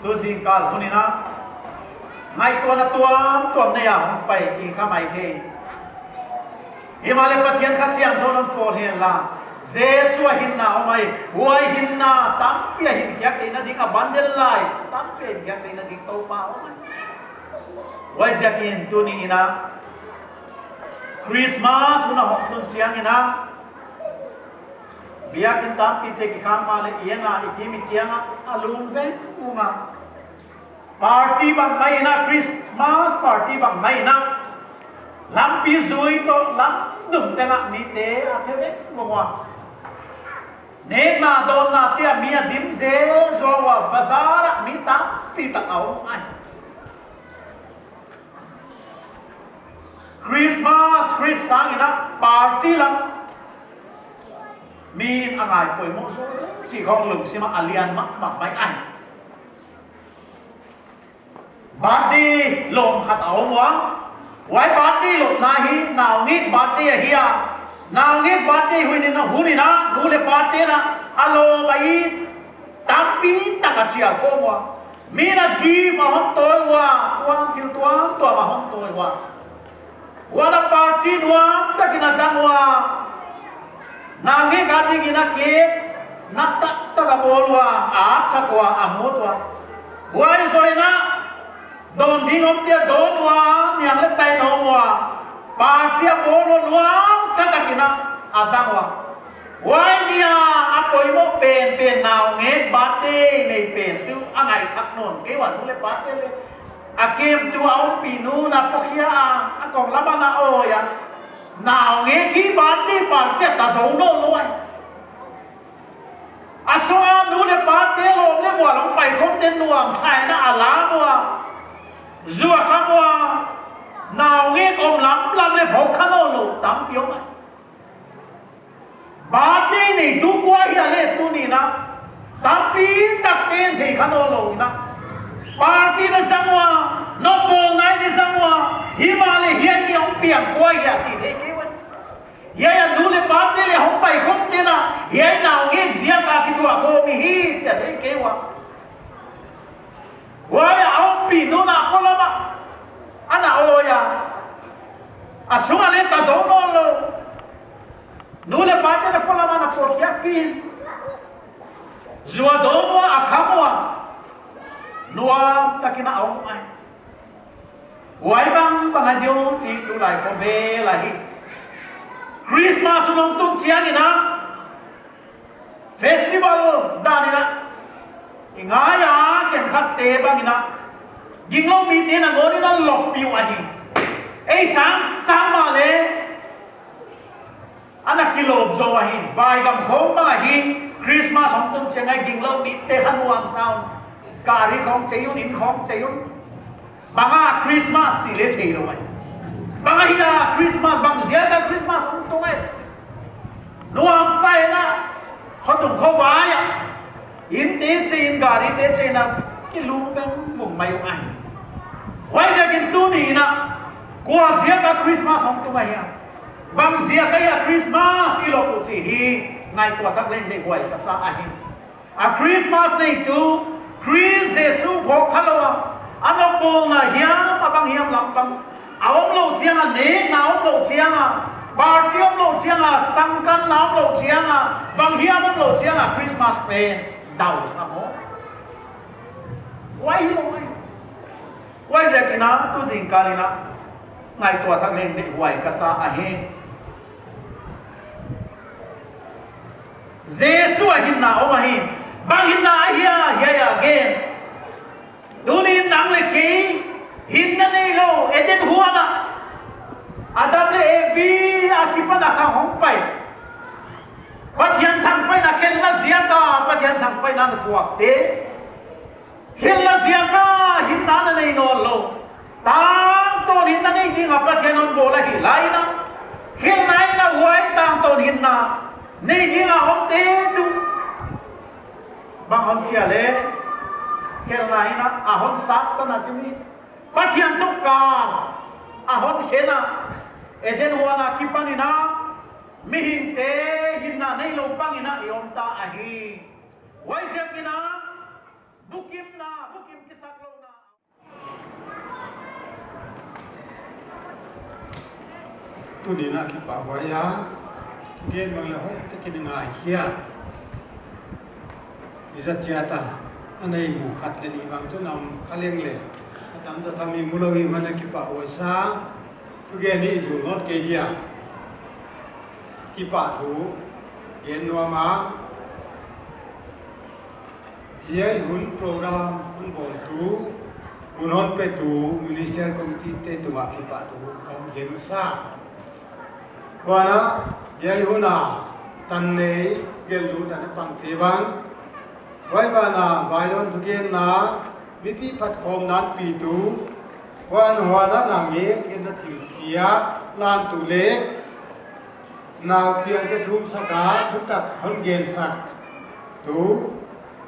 Tu zingkal hun in a ngaihtuahna tuamtuam nei a hong pai i kha maithei. Himahleh Pathian Kha Siangthou in hon pawl henla, Jesu a hinna om ahi. Huai hinna tampi a hinkhiak theihna ding, abundant life tampi a hinkhiak theihna ding Toupa om ahi. Huaiziakin tuni in a Christmas hun a hong tun chiang in a, biakin tampite kikhang mahleh i en a, i team i kiang a, a lum vengvung a, party bang mai in a, Christmas party bang mai in a, lampi zui toh lamdum teng ah mite a phe vengvung ua, nekna dawnnate ah mi a dim zezo ua, bazar ah mi tampi tak a om ahi. Sangin a party lam mi'n a ngai poimoh zaw chih khong lungsim ah a lian mahmah mai ahi. Birthday lawm khat a om ua. Huai birthday lawmna hi naungek birthday ahi a. Naungek birthday hun in a, hun in a, nu leh pate'n a lawm a it tampi tak a chial khawm ua. Mi'n a gift a hon tawi ua, tuam thil tuamtuam a hon tawi ua. Huan a party nuam takin a zang ua. Naungek a dingin a cake nak taktak a bawl ua, a sak ua, a mut ua. Huai zoh in a dawn ding omte a dawn ua, niang leh tai nuam ua. Party a bawl ua, nuamsa takin a zang ua. Huai ni a a poimoh penpen naungek birthday nei pen tuh a ngaihsak nawn kei ua, nu leh pate leh a kemtu a ompih nu'n a pawkhia a, a kong lam ah a awi a. Naungek hi birthday party a ta zou nawnlou ai. A sung a nu leh pate, lawm leh vual hong paikhawmte nuamsa in a lam ua, zu a kham ua. Naungek om lamlam leh phawk kha nawnlou tampi om ai. Birthday neitu kua hia leh tuni'n a tampi takte'n thei kha nawnlou in a, party na zang ua, nopbawlna na zang ua, himahleh hiai ni hong piang kua hia chih thei kei ua. Hiai a nu leh pate leh hong paikhawmte'n a, hiai naungek ziak a kituak khawm hi chih thei kei ua. Huai a ompih nu'n a polam ah ana awi a, a sung ah leh ta zou nawnlou. Nu leh pate'n a polam ah na pawtkhiak in, zu a dawn ua, a kham ua, nuam takin a om ai. Huai bangbang a diu chih tulai khovel ahi. Christmas hun hong tung chiangin a, festival dan in a i ngai a, khenkhatte bang in a ginglou mite'n a ngawn in a loppih uh ahi. Ei sang sang mahleh ana kilawp zou ahi. Vaigam khawng bang ahi, Christmas hong tung chiang a ginglou mite kha nuamsa un, gari khawng chei un, inn khawng chei un. Bang a Christmas chih leh theilou ai. Bang ahia Christmas, bang ziak a Christmas hong tung ai. Nuamsa in a, khotung khovai a, innte chei in, garite chei in a, kilungveng vung mai uh ai. Huaiziakin tuni'n a, kua ziak a Christmas hong tung ahia, bang ziak ahia Christmas i lawp uh chih hi ngaihtuah thak leng deihhuai ka sa ahi. A Christmas neitu, Khrist Jesu phawk khalou a, a nopbawlna hiam, a bang hiam lam bang a omlou chiang a, nekna omlou chiang a, party omlou chiang a, sangkanna omlou chiang a, bang hiam omlou chiang a, Christmas pen dau sa maw. Huai hilou ai. Huaiziakin a, tu zingkal in a, ngaihtuah thak leng deihhuai ka sa ahi. Jesu a hinna om ahi. Bang hinna ahia, hiai a gen. Tuni'n nang leh kei hinna neilou, Eden huan ah Adam leh Evi akipan a khang hong pai. Pathian thangpaihna khelhna ziak a, Pathian thangpaihna na thuakte. Khelhna ziak a hinna na nei nawnlou. Tangtawn hinna nei ding a Pathian hon bawl ahi lai in a, khelhna in a huai tangtawn hinna nei ding a omte tuh bang hon chi a leh, khelhna in a hon sak tan a chi ni. Pathian toh kal a hon khen a, Eden huan akipan in a mihingte hinna neilou bang in a i om ta ahi. Huaiziakin a bukimna, bukim kisaklouhna. Tuni'n a kipahhuai a, gen bang leh hoih takin i ngai hia. I zat chiat a, a nei mu khat leh nih bang chu na om kha leng leh, a tamzaw tham i mulou i hihman a kipahhuai sa. Thugen hi i zul nawn kei dia. Kipahthu gen nuam a, hiai hun program hon bawltu, hun hon petu Ministerial Committee te tungah kipahthu ka hon gen masa. Huan a, hiai hun a tan nei gelhtu tan a pangte bang, huai banah vaidawn thugenna, mipi phatkhawmna hon pitu, Huan huan a nang e, kei na thilpiak lantu leh nau piangte thumsak a thutak hon gensak tu,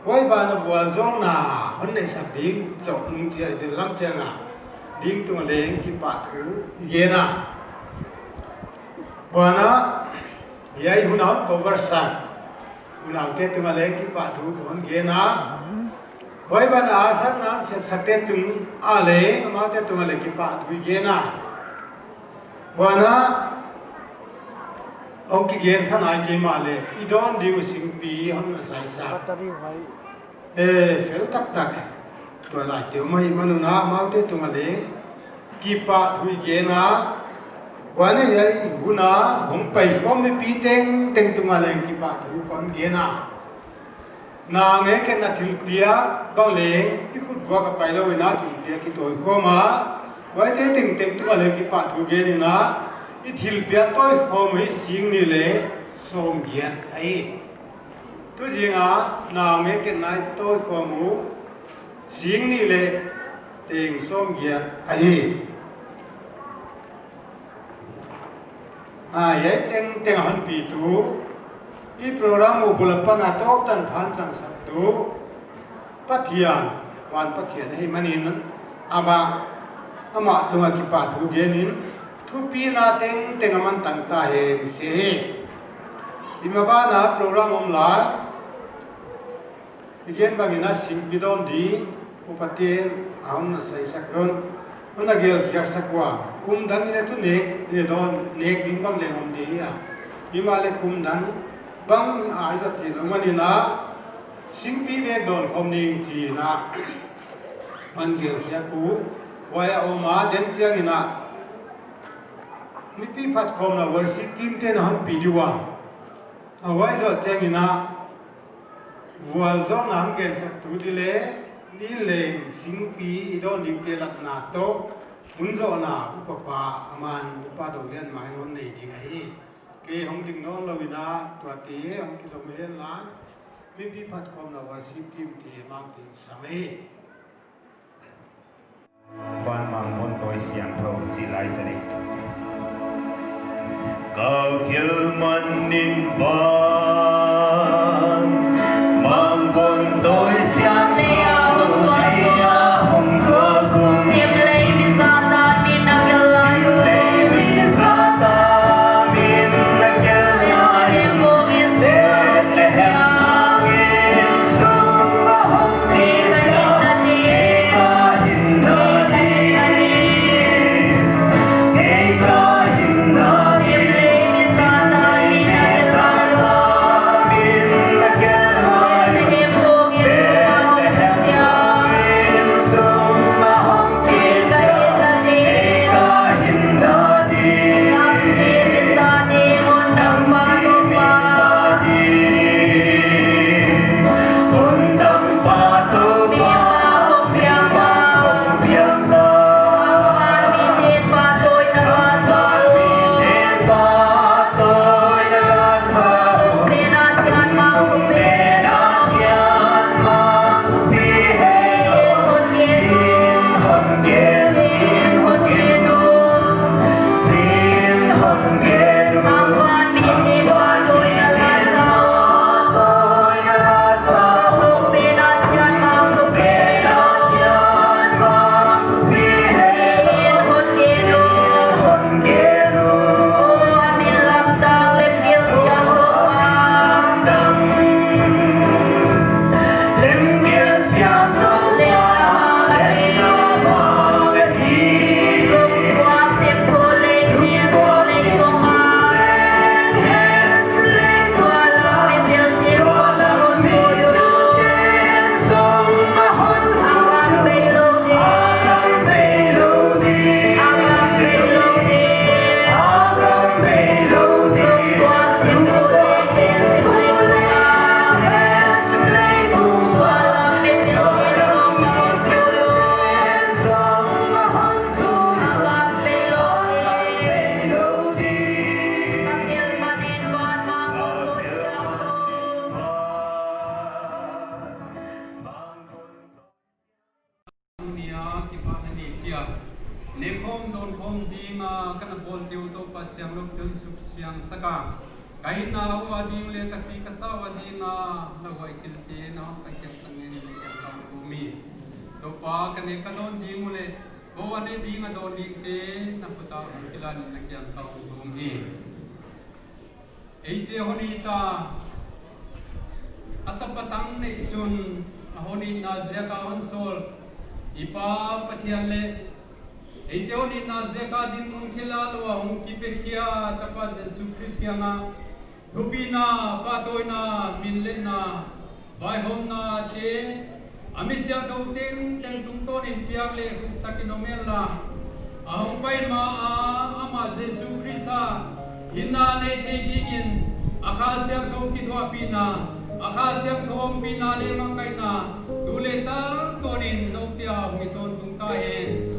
huai ban a vualzawlna hon neihsak ding chauh nung chia i din lam chiang a ding tung a leng kipahthu i gen a. Huan a hiai hun a hon cover sak unaute tung a leng kipahthu ka hon gen a. Huai ban a a sakna sepsakte tung a leng amaute tung a leng kipahthu i gen a. Huan a hong kigen kha nai kei mahleh i dawn ding uh singpi hon na saisak. E, fel taktak. Tua lai teu mai manun a amaute tung a leng kipahthu i gen a. Huan a hiai hun a hong paikhawm mipi tengteng tung a leng kipahthu kon gen a. Nang e, kei na thilpiak bang leng i khut vuak a pai lou in a thilpiak i tawikhawm a. Huaite tengteng tung a leng kipahthu gen in a, i thilpiak tawikhawm uh hi sing nih leh sawmgiat ahi. Tu zing a nang e, kei na i tawikhawm uh sing nih leh teng sawmgiat ahi. A, hiai tengteng a hon pitu, i program uh bul apan a tawp tan phan chang saktu Pathian, huan Pathian ahih manin, amah, amah tung a kipahthu gen in, thupina tengteng aman tang ta hen chi hi. I ma ban a program om lai, i gen bang in a singpi dawn ding upaten a hon na saisak un, hon na gelkhiaksak ua, kum dang in a tu nek, ne dawn, nek ding bang leng om di hi a. Himahleh kum dang bang a i zat theilou man in a, singpi bek dawn khawm ning chi in a hon gelkhiak uh, huai a om a, den chiang in a mipi phatkhawmna worship team te'n a hon pi di ua. A huai zoh chiang in a vualzawlna hon gensaktu di leh, nih leng singpi i dawn dingte latna toh, hun zohna upa pa, aman upa Dolian mah in hon nei ding ahi. Kei hong ding nawn lou in a, tuate hong kizom hen la, mipi phatkhawmna worship team te mang tin sam hi. Van Mangkon Tawi Siangthou chih Laisiangthou. Ka khel man in van Mangkon Tawi Siangthou, hong tua kum, sim lei mi zahtak min a khel lai uh. Sim lei mi zahtak min a khel lai uh. Bethlehem mual in sung a hong Tunia kipahna ni chia, Nekhawm dawnkhawm ding a ka na bawlte uh Toupa Siangthou in suk siang sak a, ka hinna uh a ding leh ka si ka sa uh a ding a na huai thilte na hon paikhia sangin na kiang ka hong thum hi. Toupa, ka nek ka dawn ding uh leh kou a nek ding a dawn dingte na khut ah hong kilan in na kiang ka hong thum hi. Eite hon it a, a tapa tang neihsun, a hon itna ziak a hon sawl i Pa Pathian leh eite hon itna ziak a dinmun kheloulou a hong kipekhia Tapa Jesu Khrist kiang ah thupina, pahtawina, minletna, vaihawmnate a mi siangthou tengteng tungtawn in piak leh khuksak in om hen la, a hong pai ma a, amah Jesu Khrist a hinna nei thei dingin a Kha Siangthou kithuahpihna, a Kha Siangthou ompihna leh makaihna tu leh tangtawn in noute a hong i tawntung ta hen.